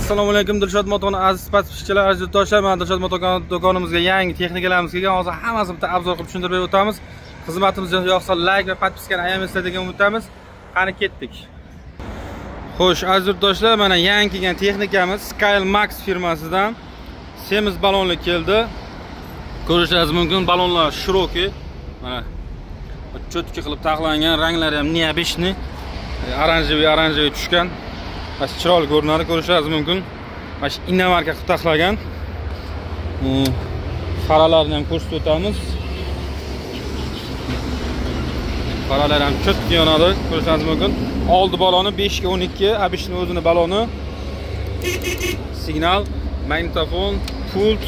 Assalomu alaykum Dilshod Motoni aziz podpисчиlar, aziz yurtdoshlar. Mana Dilshod Moto do'konimizga yangi texnikalarimiz kelgan. Hozir hammasini bitta obzor qilib tushuntirib berib o'tamiz. Xizmatimiz yoqsa like va podpiskani ayamasizlar degan umiddamiz. Qani ketdik. Xo'sh, aziz yurtdoshlar, mana yangi kelgan texnikamiz Skyl Max firmasidan semiz balonli keldi. Ko'rishingiz mumkin, balonlar shiroki. Mana cho'tki qilib taxlangan, ranglari ham необычный, oranjevый tushgan. Mana chiroyli ko'rinadi, ko'rishingiz mumkin. Mana shu innomarka qilib taxlagan. Faralarni ham ko'rsatib o'tamiz. Faralar ham cho'tki yonadi, ko'rishingiz mumkin. Oldi baloni 5 ga 12, abishning o'zini baloni. Signal, magnitofon, pult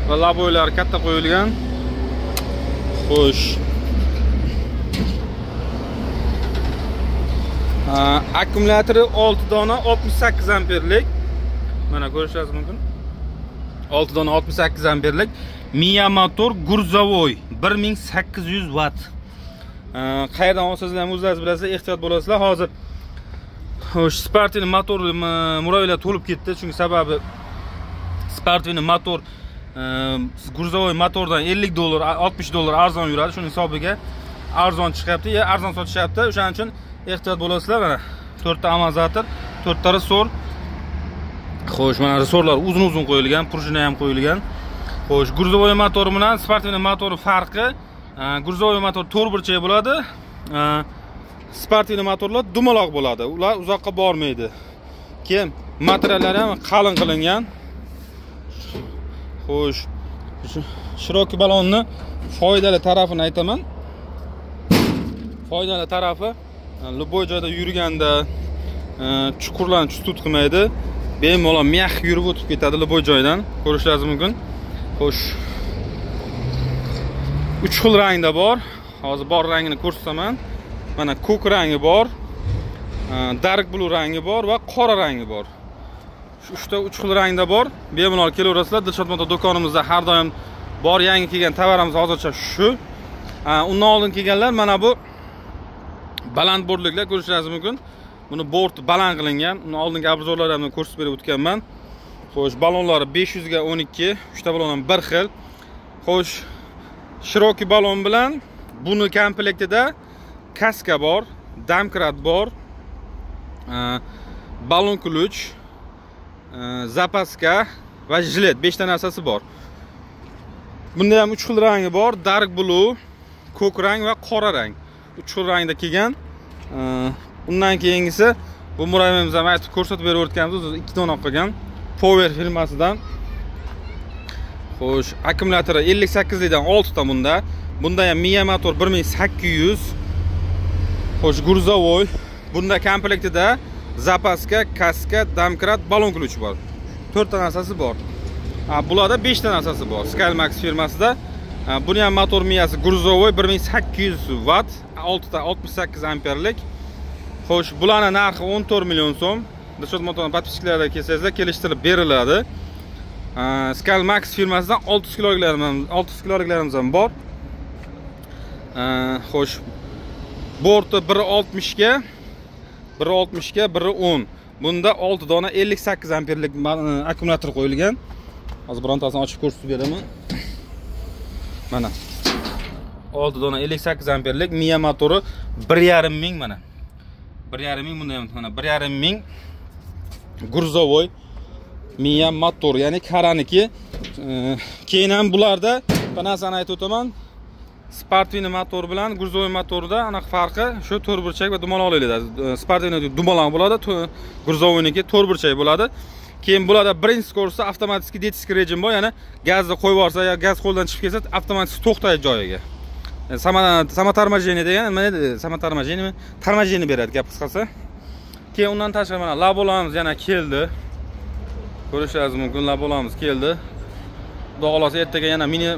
va laboylar katta qo'yilgan. Xo'sh. Akkumulyatori 6 dona 68 amperlik. Mana ko'rishingiz mumkin. 6 dona 68 amperlik Miya motor gurzovoy 1800 watt. Qayerdan olsangizlar ham o'zingiz bilasizlar, ehtiyot bo'lasizlar. Hozir xo'sh, Spartini motor muroviylar to'lib ketdi, chunki sababi Spartini motor gurzovoy motordan $50 $60 arzon yuradi. Shuning hisobiga arzon chiqyapti, ya arzon sotishyapti. O'shaning uchun ehtiyot bo'lasizlar. Mana 4 ta amortizator, 4 ta ressor. Xo'sh, mana ressorlar uzun-uzun qo'yilgan, prujina ham qo'yilgan. Xo'sh, gurzovoy motori bilan Spartini motori farqi, gurzovoy motor to'rtburchak bo'ladi, Spartini motorlar dumaloq bo'ladi. Ular uzoqqa bormaydi. Keyin materiallari ham qalin qilingan. Xo'sh, shiroki balonni foydali tarafini aytaman. Foydali tarafi, любой joyda yurganda chuqurlarni tut qilmaydi. Bemalol myax yurib o'tib ketadi любой joydan. Ko'rishingiz mumkin. Xo'sh. 3 xil rangda bor. Hozir bor rangini ko'rsataman. Mana ko'k rangi bor, dark blue rangi bor va qora rangi bor. Shu 3 xil rangda bor. Bemalol kelaverasizlar. Dilshod Moto do'konimizda har doim bor yangi kelgan tovarimiz hozircha shu. Undan oldin kelganlar mana bu baland bortliklar ko'rishingiz mumkin. Buni bort baland qilingan. Uni oldingi obzorlarimda ko'rsatib berib o'tganman. Xo'sh, balonlari 500 ga 12, 3 ta balon ham bir xil. Xo'sh, shiroki balon bilan buni komplektida kaska bor, domkrat bor, balon ключ, zapaska va jilet, 5 ta narsasi bor. Bunda ham 3 xil rangi bor, dark blue, ko'k rang va qora rang. 3 xil rangda kelgan. Undan keyingisi bu murabbiyimiz ham aytib ko'rsatib berib o'tganmiz, o'zi 2 dona qilgan Power firmasidan. Xo'sh, akkumulyatori 58 likdan 6 ta bunda. Bunda ham Miya motor 1800. Xo'sh, gurzovoy. Bunda komplektida zapaska, kaska, domkrat, balon ключ bor. 4 ta narsasi bor. Bularda 5 ta narsasi bor. Skyl Max firmasida. Buni ham motor miyasi gurzovoy 1800 watt, 6 ta 68 amperlik. Xo'sh, bularning narxi 14 million so'm. Dilshod Motoni podpисчиklariga kelsangizlar kelishtirib beriladi. Skyl Max firmasidan 600 kiloliklarimiz ham bor. Xo'sh, borti 1.60 ga 1.60 ga 1.10. Bunda 6 dona 58 amperlik akkumulyator qo'yilgan. Hozir birontasini ochib ko'rsatib beraman. Mana 6 dona 58 amperlik Miya motori 1.5 ming mana. 1.5 ming bunda ham mana 1.5 ming gurzovoy Miya motor, ya'ni karaniki. Keyin ham bularda bir narsani aytib o'taman. Spartini motor bilan gurzovoy motorida aniq farqi shu to'rtburchak va dumaloqlikda. Spartini dumaloq bo'ladi, gurzovoyniki to'rtburchak bo'ladi. Keyin bularda birinchi skorsi avtomatik detski rejim bor, ya'ni gazni qo'yib yuborsa yo gaz qo'ldan chiqib ketsa avtomatik to'xtaydi joyiga. Samotormojenie degan, nima edi? Samotormojenie, tormojenie beradi gap qisqasi. Keyin undan tashqari mana labolamiz yana keldi. Ko'rishingiz mumkin, labolamiz keldi. Xudo xolasa ertaga yana mini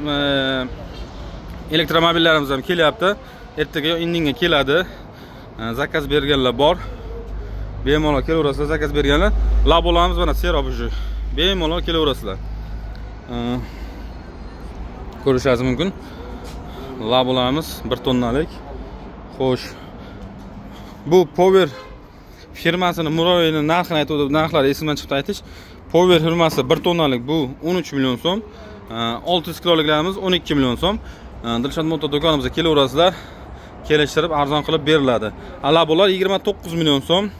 elektromobillarimiz ham kelyapti. Ertaga yo indinga keladi. Zakaz berganlar bor. Bemalol kelaverasizlar, zakaz berganlar. Labolamiz mana serob уже. Bemalol kelaverasizlar. Ko'rishingiz mumkin. Labolamiz 1 tonnalik. Xo'sh. Bu Power firmasini murabbiyning narxini aytib, narxlari esimdan chiqdi aytish. Power firmasi 1 tonnalik bu 13 million so'm. 600 kiloliklarimiz 12 million so'm. Dilshod Moto do'konimizga kelaverasizlar. Kelishtirib arzon qilib beriladi. Alabular 29 million so'm.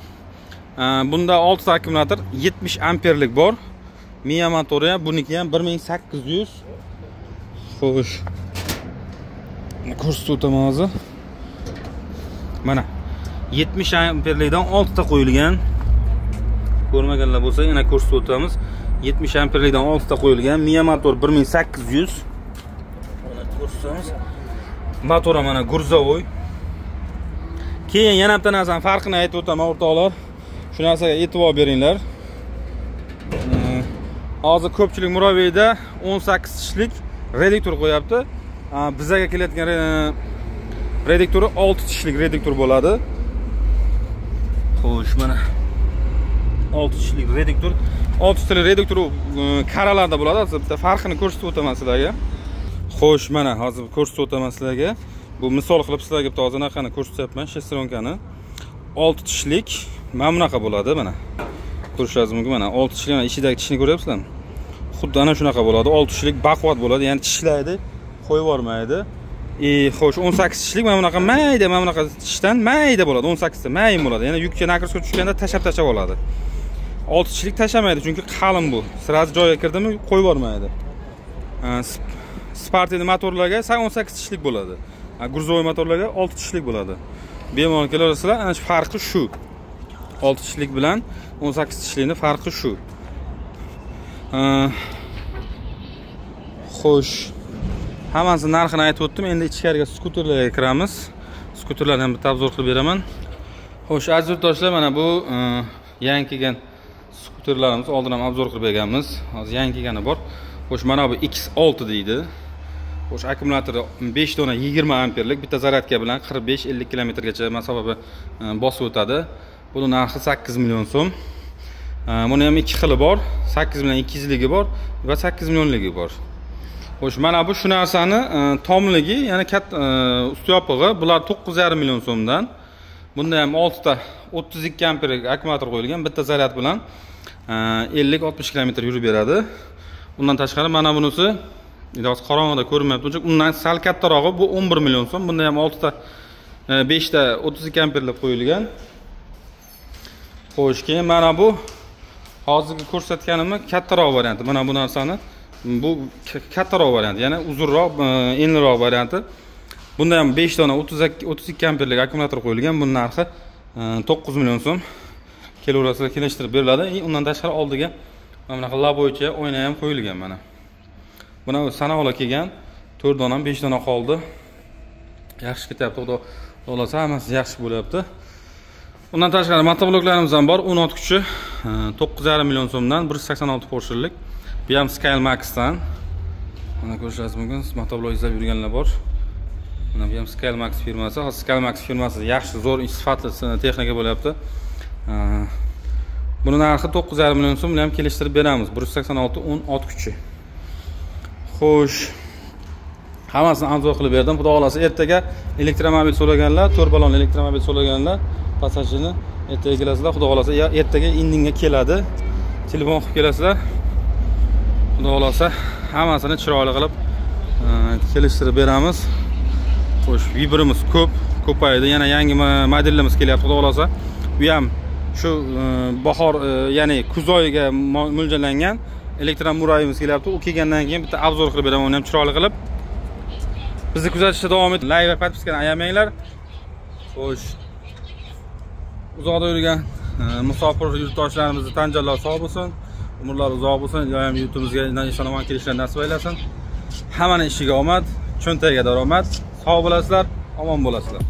Bunda 6 ta akkumulyator 70 amperlik bor. Miya motori ham, buniki ham 1800. Xo'sh. Ko'rsatib o'taman hozir. Mana 70 amperlikdan 6 ta qo'yilgan. Ko'rmaganlar bo'lsa yana ko'rsatib o'tamiz. 70 amperlikdan 6 ta qo'yilgan. Miya motor 1800. Mana ko'rsatamiz. Motori mana gurzovoy. Keyin yana bitta narsani farqini aytib o'taman o'rtoqlar. Shu narsaga e'tibor beringlar. Hozir ko'pchilik Muraveyda 18 tishlik reduktor qo'yapti. Bizaga kelayotgan reduktori 6 tishlik reduktor bo'ladi. Xo'sh, mana 6 tishlik reduktor. 6 tishli reduktor karalarda bo'ladi. Hozir bitta farqini ko'rsatib o'taman sizlarga. Xo'sh, mana hozir ko'rsatib o'taman sizlarga. Bu misol qilib sizlarga bitta hozir anaqani ko'rsatyapman, shesteronkani. 6 tishlik mana bunaqa bo'ladi, mana. Ko'rishingiz mumkin, mana 6 tishlik, mana ichidagi tishni ko'ryapsizlarmi? Xuddi ana shunaqa bo'ladi. 6 tishlik baquvvat bo'ladi, ya'ni tishlaydi, qo'yib yubormaydi. Xo'sh, 18 tishlik mana bunaqa mayda, mana bunaqa tishdan mayda bo'ladi. 18 ta mayin bo'ladi. Ya'ni yukka nakrusga tushganda tashab-tashab oladi. 6 tishlik tashamaydi, chunki qalin bu. Sirazi joyiga kirdimi, qo'yib yubormaydi. Spartini motorlarga 18 tishlik bo'ladi. Gurzovoy motorlarga 6 tishlik bo'ladi. Bemalol kelaverasizlar, ana shu farqi shu. 6 tishlik bilan 18 tishlikning farqi shu. Xo'sh, hammasini narxini aytib o'tdim. Endi ichkariga skuterlarga kiramiz. Skuterlarni ham bitta obzor qilib beraman. Xo'sh, aziz yurtdoshlar, mana bu yangi kelgan skuterlarimiz, oldin ham obzor qilib berganmiz. Hozir yangi kelgani bor. Xo'sh, mana bu X6 deydi. Xo'sh, akkumulyatori 5 dona 20 amperlik, bitta zaryadka bilan 45-50 kilometrgacha masofa bosib o'tadi. Buni narxi 8 million so'm. Buni ham ikki xili bor. 8 million 200 ligi bor va 8 millionligi bor. Xo'sh, mana bu shu narsani tomligi, ya'ni katta usti yopig'i, bular 9,5 million so'mdan. Bunda ham 6 ta 32 amperlik akkumulyator qo'yilgan, bitta zaryad bilan 50-60 kilometr yurib beradi. Undan tashqari mana bunisi hozir qorong'ida ko'rinmayapti, undan sal kattarog'i bu 11 million so'm. Bunda ham 6 ta 5 ta 32 amperlik qo'yilgan. Xo'sh, keyin mana bu hozirgi ko'rsatganimni kattaroq varianti. Mana bu narsani bu kattaroq varianti, ya'ni uzunroq, enliroq varianti. Bunda ham 5 dona 32 amperlik akkumulyator qo'yilgan. Buning narxi 9 million so'm. Kelaverasizlar, kelishtirib beriladi. Undan tashqari oldiga mana bunaqa laboycha oyna ham qo'yilgan mana. Buni sanoqli kelgan, 4 dona, 5 dona qoldi. Yaxshi ketyapti, xudo xohlasa hammasi yaxshi bo'lyapti. Undan tashqari motobloklarimiz ham bor. 10 ot kuchi 9,5 million so'mdan, 186 porshillik. Bu ham Scalemaxdan. Mana ko'rishingiz mumkin, motoblok izlab yurganlar bor. Mana bu ham Scalemax firmasi. Hozir Scalemax firmasi yaxshi, zo'r, sifatli texnika bo'lyapti. Buni narxi 9,5 million so'm, buni ham kelishtirib beramiz. 186 10 ot kuchi. Xo'sh, hammasini obzor qilib berdim. Xudo xolasa ertaga elektromobil so'raganlar, 4 balon elektromobil so'raganlar, passajirni ertaga kelasizlar. Xudo xolasa ertaga indinga keladi. Telefon qilib kelasizlar. Xudo xolasa hammasini chiroyli qilib kelishtirib beramiz. Xo'sh, vibrimiz ko'p, ko'paydi. Yana yangi modelimiz kelyapti, xudo xolasa. Bu ham shu bahor, ya'ni kuz oyiga mo'ljallangan elektromurayimiz kelyapti. U kelgandan keyin bitta obzor qilib beraman, uni ham chiroyli qilib. Bizni kuzatishda davom eting. Like va podpiskani ayamanglar. Xo'sh, uzoqda yurgan musofir yurtdoshlarimizni tan jonlari sog' bo'lsin, umrlari uzoq bo'lsin, iloyim yurtimizga eson-omon kelishlarini nasib aylasin. Hammaning ishiga omad, cho'ntagiga daromad. Sog' bo'lasizlar, omon bo'lasizlar.